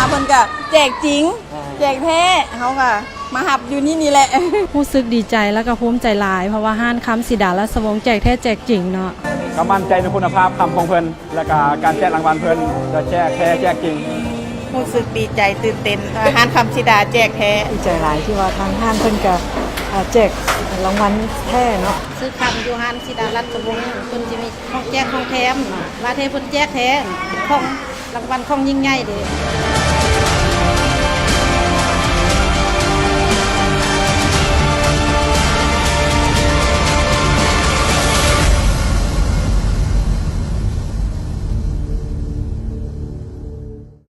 ເພິ່ນກະແຈກຈິງ ແຈກແທ້ ເຮົາກະມາຮັບຢູ່ນີ້ນີ້ແຫຼະ. ຮູ້ສຶກດີໃຈ ແລ້ວກະພູມໃຈຫຼາຍ ເພາະວ່າຮ້ານຄຳສີດາລາຊະວົງແຈກແທ້ແຈກຈິງເນາະ. ກະໝັ້ນໃຈໃນຄຸນນະພາບຄຳຂອງເພິ່ນ ແລ້ວກະການແຈກລາງວັນເພິ່ນ ກະແຈກແທ້ແຈກຈິງ. ຮູ້ສຶກດີໃຈຕື່ນເຕັ້ນ ຮ້ານຄຳສີດາແຈກແທ້. ດີໃຈຫຼາຍທີ່ວ່າທາງຮ້ານເພິ່ນກະ ເອີ່ ແຈກລາງວັນແທ້ເນາະ. ຊື້ຄຳຢູ່ຮ້ານສີດາລາຊະວົງ ເພິ່ນຊິມີຂອງແຈກຂອງແຖມເນາະ. ວ່າແທ້ເພິ່ນແຈກແທ້ ຂອງລາງວັນຂອງຍິ່ງໃຫຍ່ເດ້.